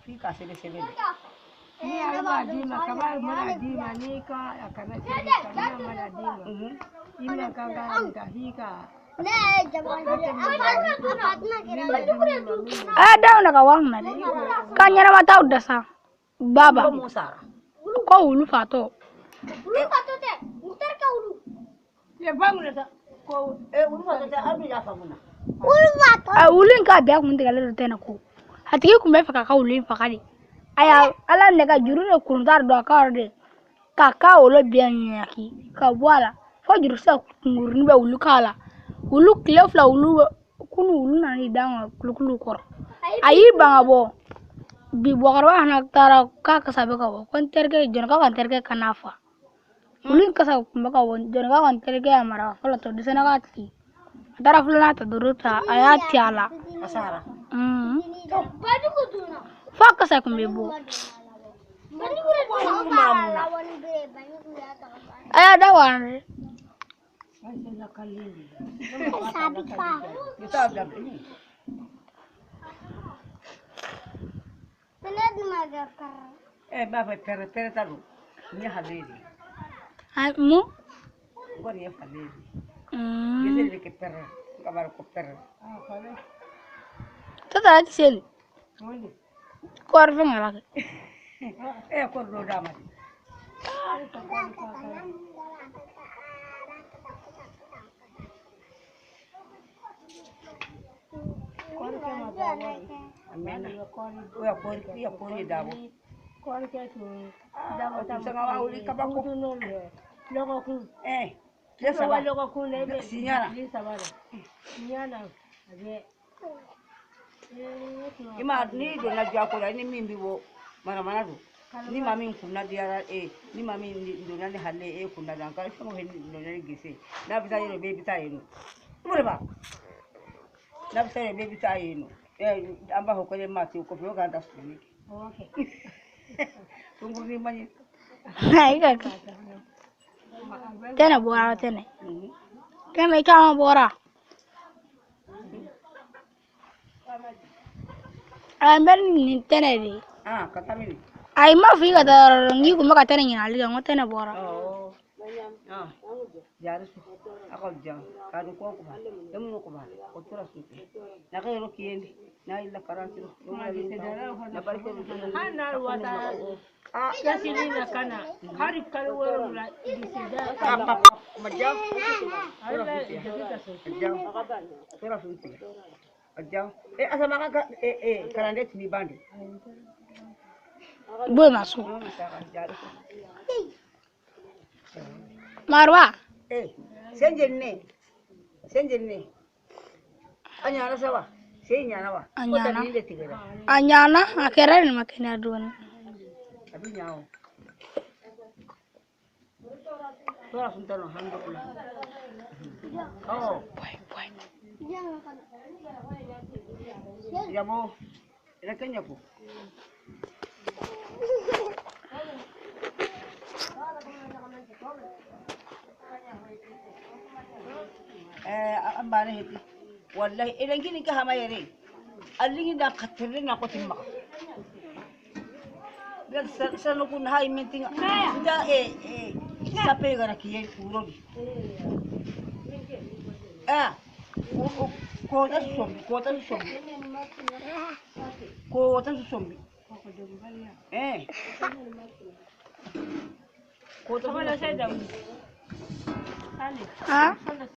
F'i ka sɛbɛn sɛbɛn de. Ni ala b'a d'i ma kaba mana d'i ma n'i ka a kana sɛbɛn kaba mana d'i ma i ma kan ka ka f'i ka. A daw na ka wari minɛ dɛ. Ka ɲɛnama t'aw dasa. Baba. Ko mun sara? Ko wulu fatɔ. Wulu fatɔ tɛ, Mukutari ka wulu. Ye ba mun sa ko wulu fatɔ tɛ, aw dun y'a faamu na. Wulu fatɔ. A wulu in k'a bɛɛ kun tigɛlen don tɛnɛ ko. A tigi kun bɛ fɛ k'a ka wulu in faga de. A y'a ala minɛ ka juru de kurunta don a ka yɔrɔ de. K'a ka wolo bɛɛ ɲaki ka bɔ a la. Fo jurukisɛ kunkurunin bɛ wulu k'a la. Wulu tile fila wulu kunu wulu nana i da an ka kulukulu kɔrɔ. A y'i ban ka bɔ. Bi bɔkɔrɔba fana taara k'a kasa bɛ ka bɔ. Ko n terikɛ jɔnni ka n terikɛ ka n'a fa. Wulu in kasa kun bɛ ka bɔ jɔnni ka n terikɛ y'a mara fɔlɔ tɔ dɛsɛ k'a tigi. A taara filanan ta dɔrɔn ta a y'a ti a la. A sara. F'a kasa kun bɛ bɔ. A y'a da wa dɛ. B'a fɛ pɛrɛ pɛrɛ ta don. Nin ye hale de ye. Mun? Ko nin ye fale de ye. Gese de bɛ kɛ pɛrɛ. Ka b'a ko pɛrɛ. Tata ti seli. Kɔɔri fɛn kɛra kɛ. Kɔɔri dɔ d'a ma de. A mɛnna. O ya kɔɔri, i ya kɔɔri dabɔ. Kɔɔri kɛ tun. Dabɔ tun sanga wa wuli kabako. Lɔgɔkun. Tile saba. Lɔgɔkun na i bɛ. Siɲana. Tile saba la. Siɲana a bɛ. I ma n'i donna jako la ni min bɛ bɔ manamana don. Ni maa min kunna diyara e ni maa min donna ni hale e kunna dan ka fɛn o fɛn donna ni gese n'a bɛ taa yen nɔ bɛɛ bɛ taa yen nɔ. I b'o de ba. N'a bɛ taa yen bɛɛ bɛ taa yen nɔ. An b'a fɔ ko ne maa tɛ kɔfɛ o k'an ta sumani kɛ. Sunkurunin man ɲi. Ayi ka kɛ. Tɛnɛ bɔra tɛnɛ. Tɛnɛ caman bɔra. A bɛ nin tɛnɛ de ye. Ka taa min. Ayi n m'a fɔ i ka taa yɔrɔ la n k'i kun bɛ ka tɛnɛ ɲininkali kɛ n ko tɛnɛ bɔra. Jarisu aka jam kadu ko ko ba emu ko ba o tora suti na ka yoro kiyendi na illa karantiro na barke Hali n'a wata yasini na kana hari kalo wɔɔrɔ la giseda. Majam jam tora suti ajam asama ka karande tini bande Boy ma so. Marwa. Senjenne senjenne anyana sawa senyana wa anyana anyana akera ni makena doni abi nyao tora suntano hamdulillah oh boy boy yamo ila kenya ko ambane heti wallahi idan kini ka hama yare allingi da khatirna ko timma gal sanu kun hay mentinga da sape gara kiye urodi ko ta sombi ko ta sombi ko ta sombi ko ta Ha?